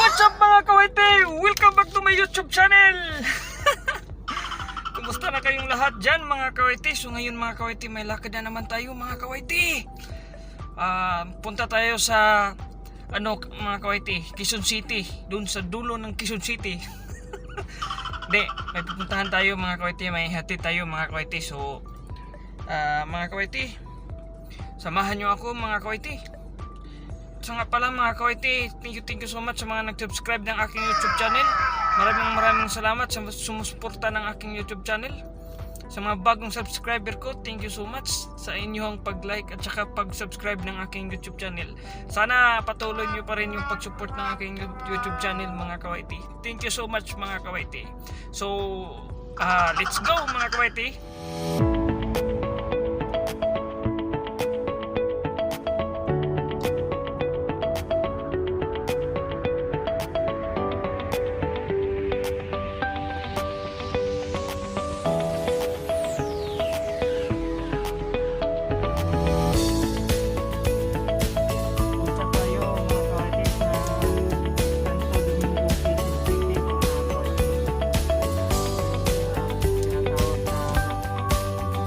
What's up, mga kawaiti? Welcome back to my YouTube channel! Kumusta na kayong lahat dyan, mga kawaiti? So ngayon, mga kawaiti, may lakad na naman tayo, mga kawaiti. Punta tayo sa ano, mga kawaiti, Quezon City. Doon sa dulo ng Quezon City. Hindi, may pupuntahan tayo, mga kawaiti, may hatid tayo, mga kawaiti. So, mga kawaiti, samahan nyo ako, mga kawaiti. So nga pala, mga kawaiti, thank you so much sa mga nag-subscribe ng aking YouTube channel. Maraming maraming salamat sa sumusuporta ng aking YouTube channel. Sa mga bagong subscriber ko, thank you so much sa inyong pag-like at saka pag-subscribe ng aking YouTube channel. Sana patuloy niyo pa rin yung pag-support ng aking YouTube channel, mga kawaiti. Thank you so much, mga kawaiti. So, let's go, mga kawaiti! Punta tayo, mga kawaiti, sa Santo Domingo, Quezon City, mga kawaiti. Tinatawag na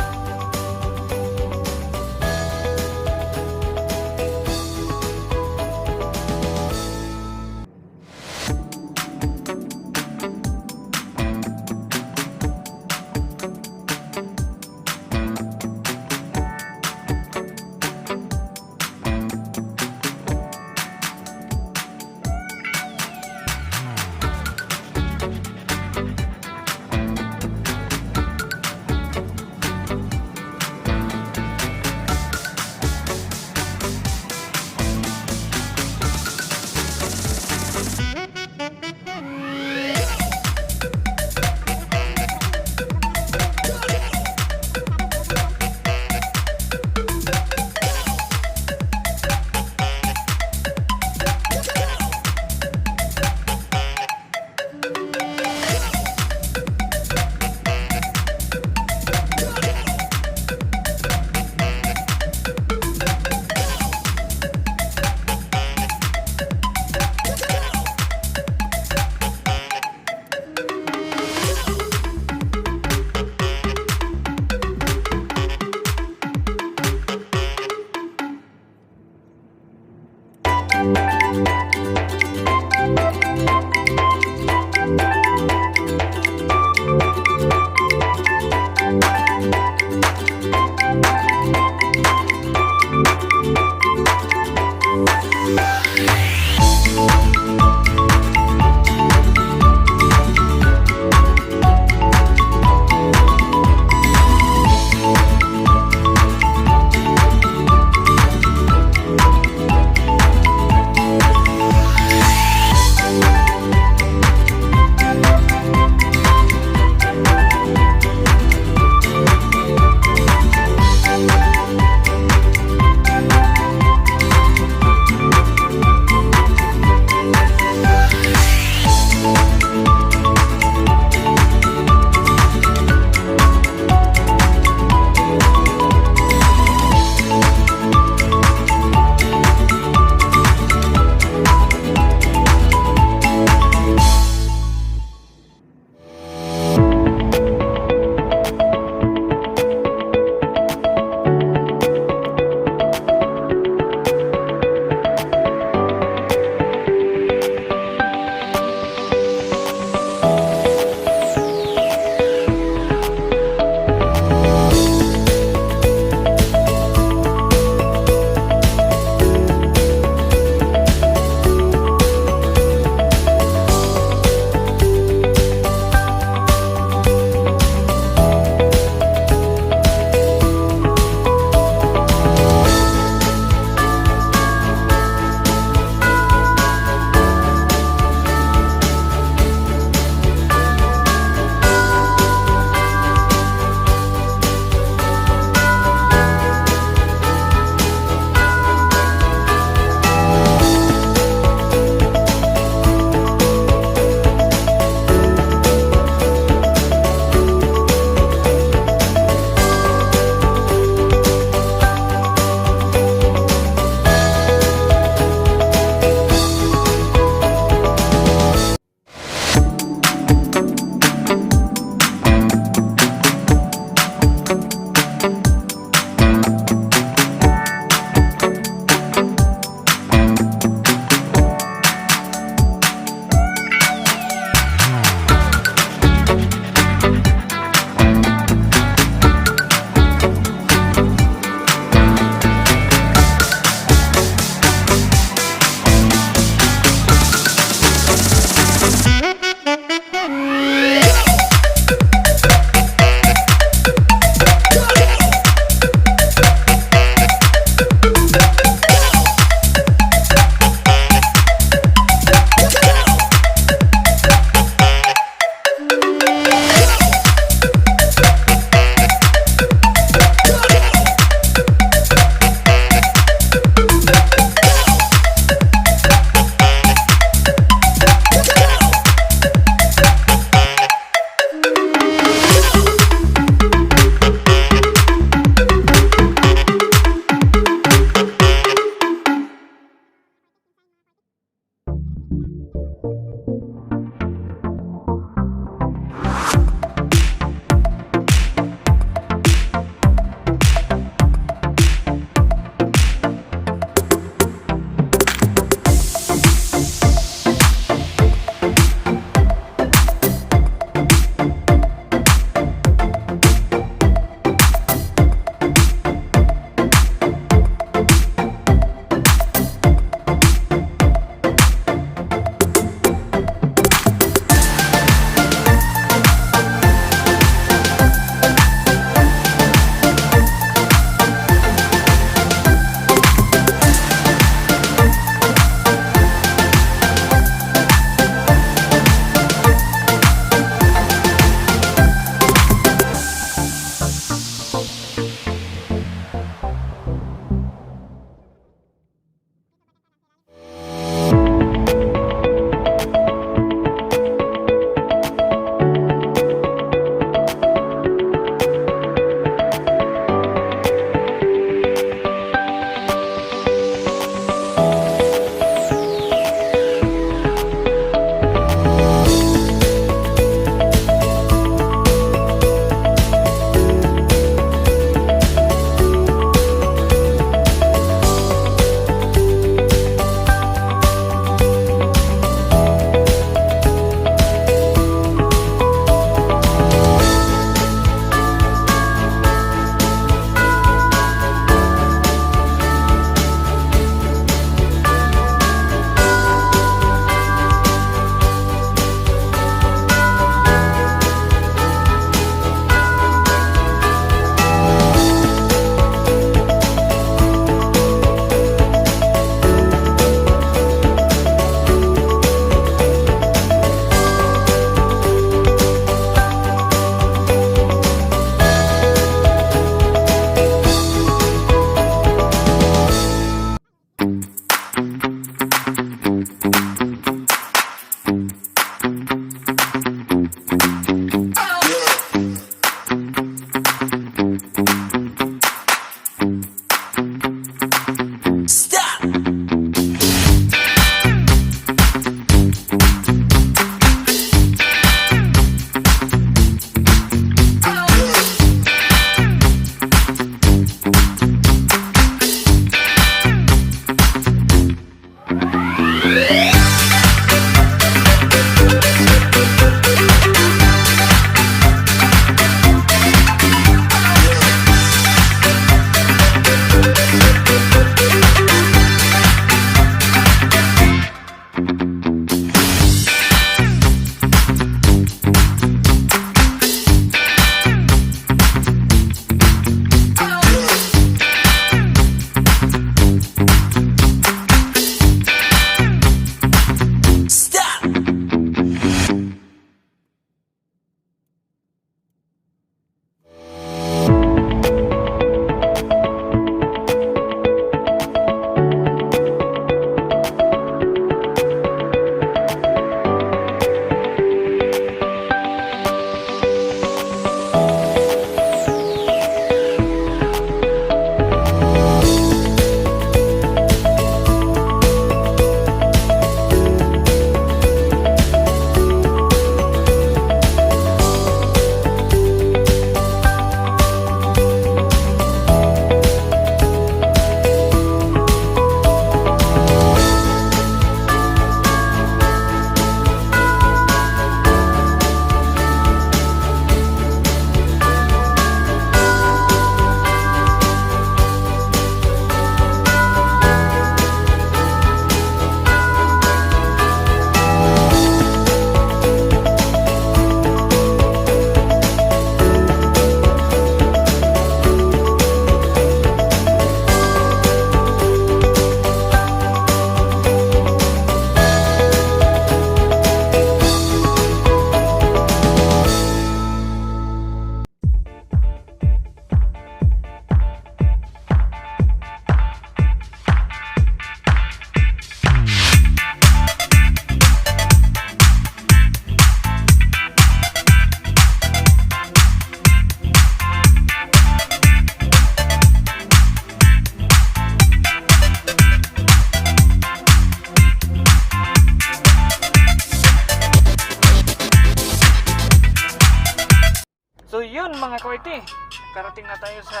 kawaiti, karating na tayo sa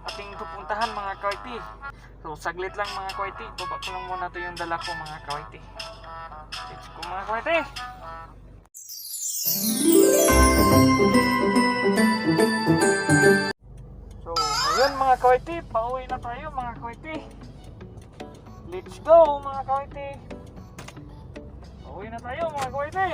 ating pupuntahan, mga kawaiti. So saglit lang, mga kawaiti, baba ko lang muna to yung dala ko, mga kawaiti. Let's go, mga kawaiti. So ngayon, mga kawaiti, pauwi na tayo, mga kawaiti. Let's go, mga kawaiti. Pauwi na tayo, mga kawaiti.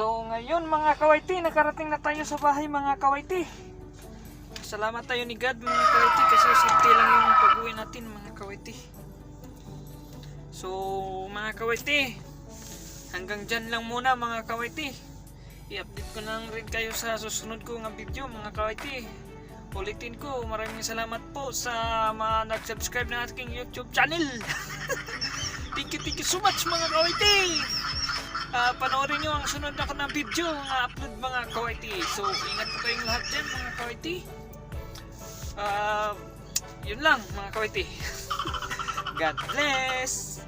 So ngayon, mga kawaiti, nakarating na tayo sa bahay, mga kawaiti. Salamat tayo ni God, mga kawaiti, kasi safety lang yung pag-uwi natin, mga kawaiti. So mga kawaiti, hanggang dyan lang muna, mga kawaiti. I-update ko lang rin kayo sa susunod ko nga video, mga kawaiti. Ulitin ko, maraming salamat po sa mga nag-subscribe na aking YouTube channel. Thank you so much, mga kawaiti. Panoorin nyo ang sunod na ko ng video nga upload, mga kawaiti. So, ingat po kayong lahat dyan, mga kawaiti. Yun lang, mga kawaiti. God bless!